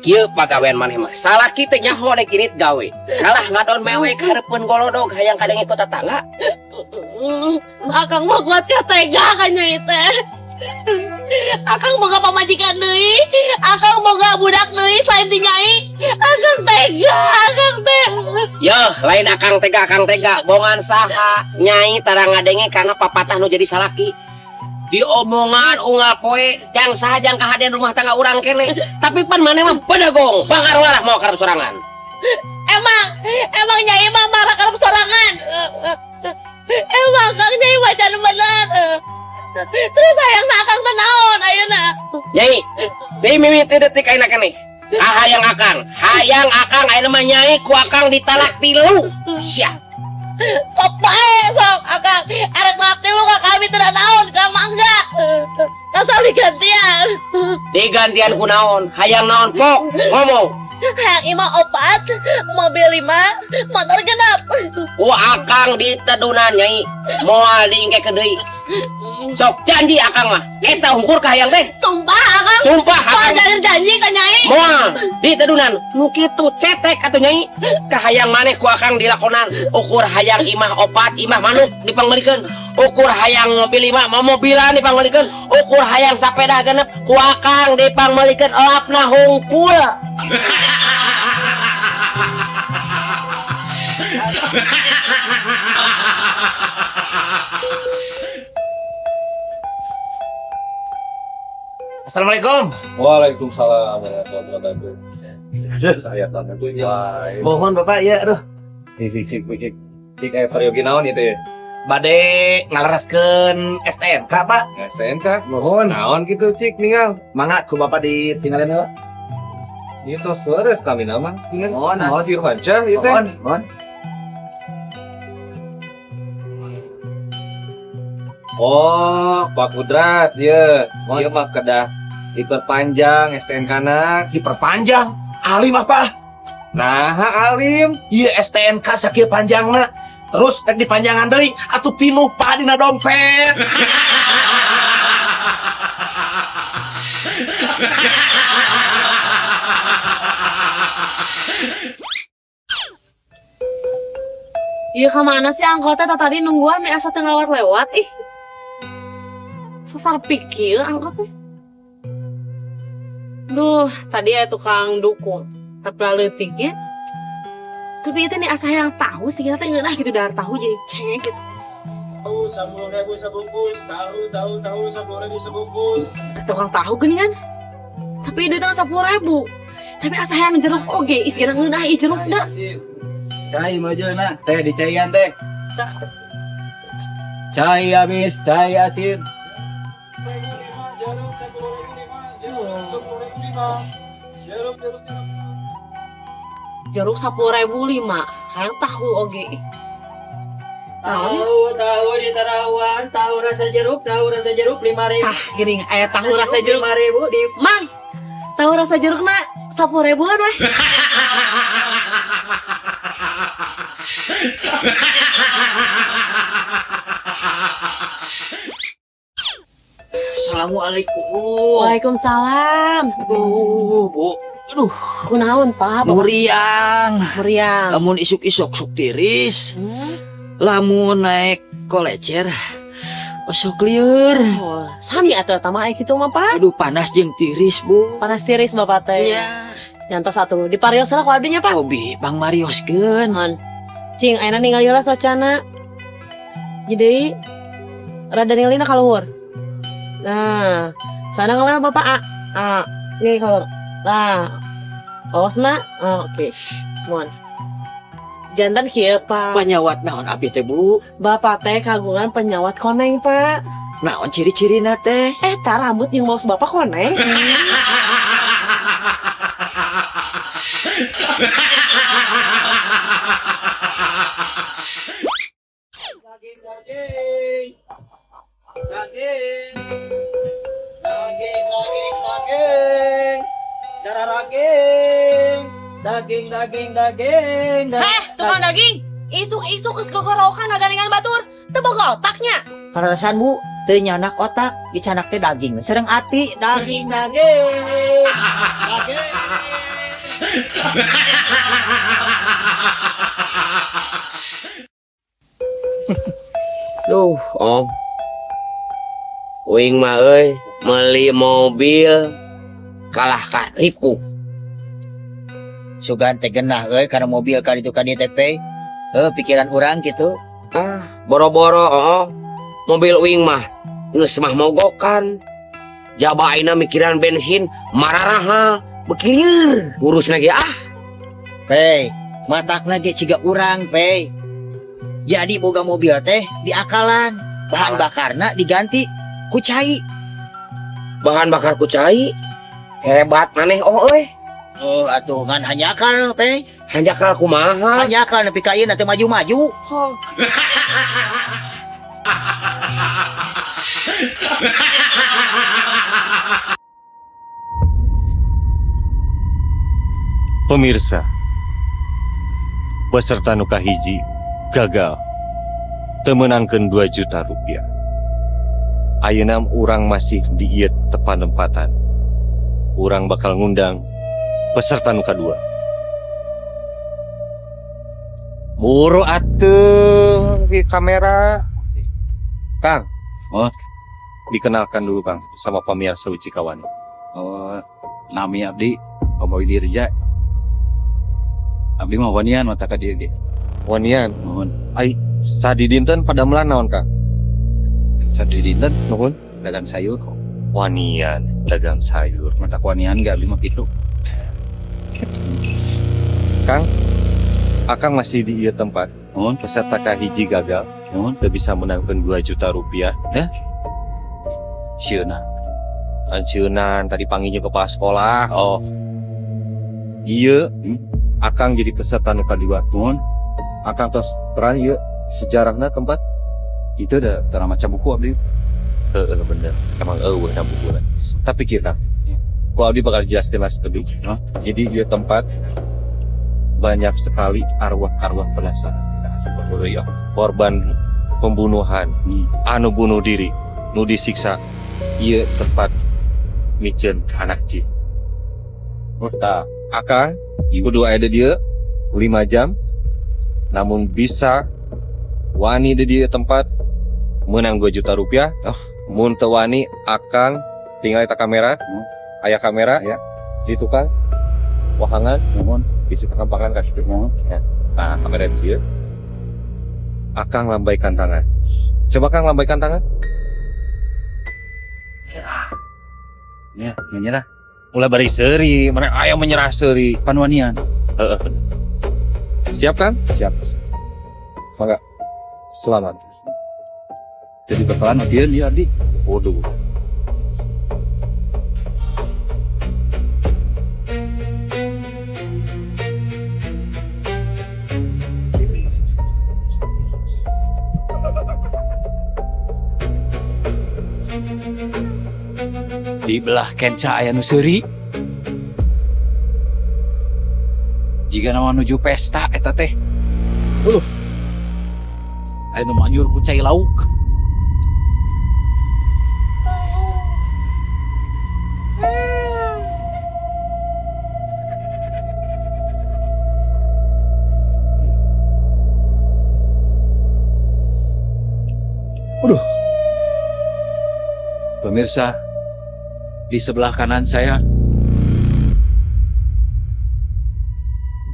Kieu pagawean maneh mah. Salaki teh nyaho rek indit gawe. Kalah ngadon mewek hareupeun golodog hayang kadenge ku tatangga. Akang mah kuat ka tega ka Nyai teh. Akang boga pamajikan deui, akang boga budak deui selain ti Nyai. Akang tega, akang teh. Yoh, lain akang tega, akang tega. Bongan saha? Nyai tara ngadenge karena papatah nu jadi salaki. Diomongan unggal poe, jang saha jang kahadean rumah tangga urang kene. Tapi pan maneh mah bedegong, bangar larah mau karep sorangan. Emang, emang Nyai mah marah karep sorangan. Emang Kang, Nyai mah can bener. Terus hayang akang teh naon ayeuna? Nyai, di mimiti detik ayeuna keneh. Kahayang akang, hayang akang ayeuna mah Nyai ku akang ditalak tilu. Sia. Sok bae sok akang arek nalak tilu ka kami teu naon ka mangga. Asal digantian. Digantian ku naon? Hayang naon pok? Ngomong. Hayang imah opat, mobil 5, motor 6. Ku akang ditedunan Nyai, moal diingkekeun deui. Sok janji akang mah, eta ukur kahayang teh. Sumpah akang. Sumpah Moal akang. janji janji ka Nyai. Moal ditedunan. Nu kitu cetek atuh Nyai. Kahayang maneh ku akang dilakonan. Ukur hayang imah opat, imah manuk dipangmeulikeun. Ukur hayang mobil 5, mobilan dipangmeulikeun. Ukur hayang sapeda 6, ku akang dipangmeulikeun elapna hungkul. Assalamualaikum. Waalaikumsalam warahmatullahi wabarakatuh. Saya sangat baik. Mohon Bapak ya, aduh. Cik cik cik cik eh peryogi naon itu ya? Bade ngalereskeun STNK, Pak. STNK, mohon naon gitu cik ningal. Mangga ku Bapak ditinggalin heula. Itu sores kami nama. Mohon, mohon. Firmansyah itu. Mohon, mohon. Oh, Pak Kudrat, ya. Ieu mah kedah diperpanjang STNK na. Diperpanjang. Alim apa? Nah, alim. Iya STNK sakieu panjangna. Terus rek dipanjangan deui atuh pinuh Pak dina dompet. Iya kemana sih angkotnya tadi nungguan nih asa teu lewat-lewat ih. Sesar pikir angkotnya. Duh, tadi ya tukang dukung. Tapi leutik ya. Tapi itu nih asa yang tahu sih kita teh ngeunah gitu dahar tahu jadi cengek gitu. Tahu 10.000 sebungkus, tahu tahu tahu 10.000 sebungkus. Tukang tahu gini kan. Tapi duitnya 10.000. Tapi asa yang jeruk oge, ih sekarang ngeunah ih jeruk dah. Cai maju na, teh dicaian teh. Cai habis, cai asin. Jeruk 10.005, hayang tahu oge. Tahu, tahu di tarawan, tahu rasa jeruk, tahu rasa jeruk 5.000. Tah, gini, aya tahu rasa jeruk. 5.000 di Mang, tahu rasa jeruk nak 10.000-an weh. Assalamualaikum. Waalaikumsalam. Bu, Bu. Aduh, Kunaon, Pak? muriang. Muriang. Lamun isuk-isuk sok tiris. Lamun naik kolecer osok lieur. Oh, sami atuh eta mah kitu mah, Pak. Aduh, panas jeung tiris, Bu. Panas tiris Bapak teh. Iya. Nyantos atuh. Di parios lah ku abdi nya, Pak. Hobi Bang Marioskeun. Hon. Cing, ayeuna ningali heula socana. Jadi rada ningalina ka luhur. Nah, soalnya ngeliat Bapak A. A. Ini kalau nah, awasna. Oh, oke. Mohon. Jantan kieu, Pak. Panyawat naon abdi teh, Bu? Bapak teh kagungan penyawat koneng, Pak. Naon ciri-cirina teh? Ta rambut jeung maus Bapak koneng. Daging, daging. Daging. Daging, daging, daging. Darah daging. Daging, daging, daging. Heh, tukang daging. Isuk-isuk geus gogorowokan ngagarengan batur. Teu boga otaknya. Karasan, Bu, teu nyanak otak, dicanak teh daging. Sareng ati, daging, daging. Daging. Duh, Om. Uing mah euy, meuli mobil kalah ka ripuh. Sugan teh genah euy kana mobil ka ditu ka dieu teh, Pe. Heuh, pikiran urang gitu. Ah, boro-boro, oh. Mobil uing mah geus mah mogokan. Jaba ayeuna mikiran bensin mararahal, beuki lieur. Urus lagi ah. Pe, matakna ge ciga urang, Pe. Jadi boga mobil teh diakalan, bahan bakarna diganti ku cai. Bahan bakar ku cai. Hebat maneh, oh euy. Oh, atuh ngan hanjakal, Pe. Hanjakal kumaha? Hanjakal nepi ka ieu teh maju-maju. Oh. Pemirsa, peserta nu kahiji gagal teu meunangkeun 2 juta rupiah. Ayeuna urang masih di ieu tepan-tempatan. Urang bakal ngundang peserta nu kadua. Buru atuh di kamera. Kang. Oh. Dikenalkan dulu, Kang, sama pemirsa Wicikawan. Oh, nami abdi Om Dirja. Abdi mah wanian mata ka dieu ge. Wanian. Nuhun. Ai sadidinten padamelan naon, Kang? Sadidinten Nuhun. Dagang sayur kok. Wanian dagang sayur. Mata wanian ge abdi mah kitu. Kang, Akang masih di ieu tempat. Nuhun. Peserta kahiji gagal. Nuhun. Teu bisa menangkan 2 juta rupiah. Teh? Sieuna. Anceunan tadi panggilnya kepala sekolah. Oh. Iya. Akang jadi peserta nu kadua. Nuhun. Akang tos pernah ieu sejarahna tempat? Itu udah tara maca buku abdi. Heeh, bener. Emang eueuh na buku. Tapi kira ku abdi bakal jelas-jelas lebih. Huh? Jadi ieu tempat banyak sekali arwah-arwah penasaran. Korban pembunuhan, anu bunuh diri, nu disiksa, ieu tempat miceun anak jin. Tah, Akang kudu aya di dieu 5 jam, namun bisa wani di dieu tempat menang 2 juta rupiah. Oh. Mun teu wani, Akang tinggal eta kamera, aya kamera, Aya. Di tukang wahangan, Nuhun. Bisa kampangan ka situ. Nuhun. Ya. Nah, kamera di dieu. Akang lambaikan tangan. Coba Kang lambaikan tangan. Ya, menyerah. Ulah bari seuri, mana aya menyerah seuri. Panwanian. Heeh. Siap, Kang? Siap. Mangga. Selamat. Jadi bakalan odieun ieu abdi. Waduh. Di belah kenca aya nu seuri. Jiga nama nuju pesta eta teh. Aya nu manyur ku cai lauk. Aduh. Pemirsa, di sebelah kanan saya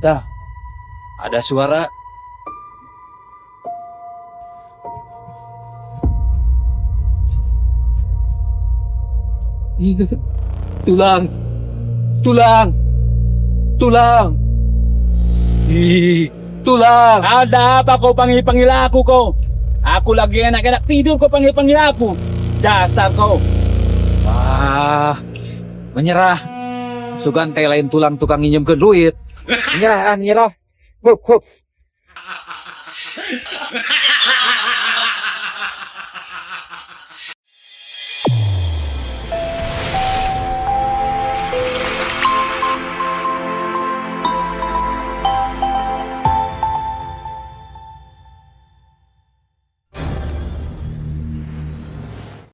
dah ada suara. Tulang, tulang, tulang, ih, tulang. Ada apa kau panggil-panggil aku kau? Aku lagi enak-enak tidur, kau panggil-panggil aku. Dasar kau. Ah, menyerah. Sugan teh lain tulang tukang nginjemkeun duit. Menyerah, ah, menyerah. Hup, hup.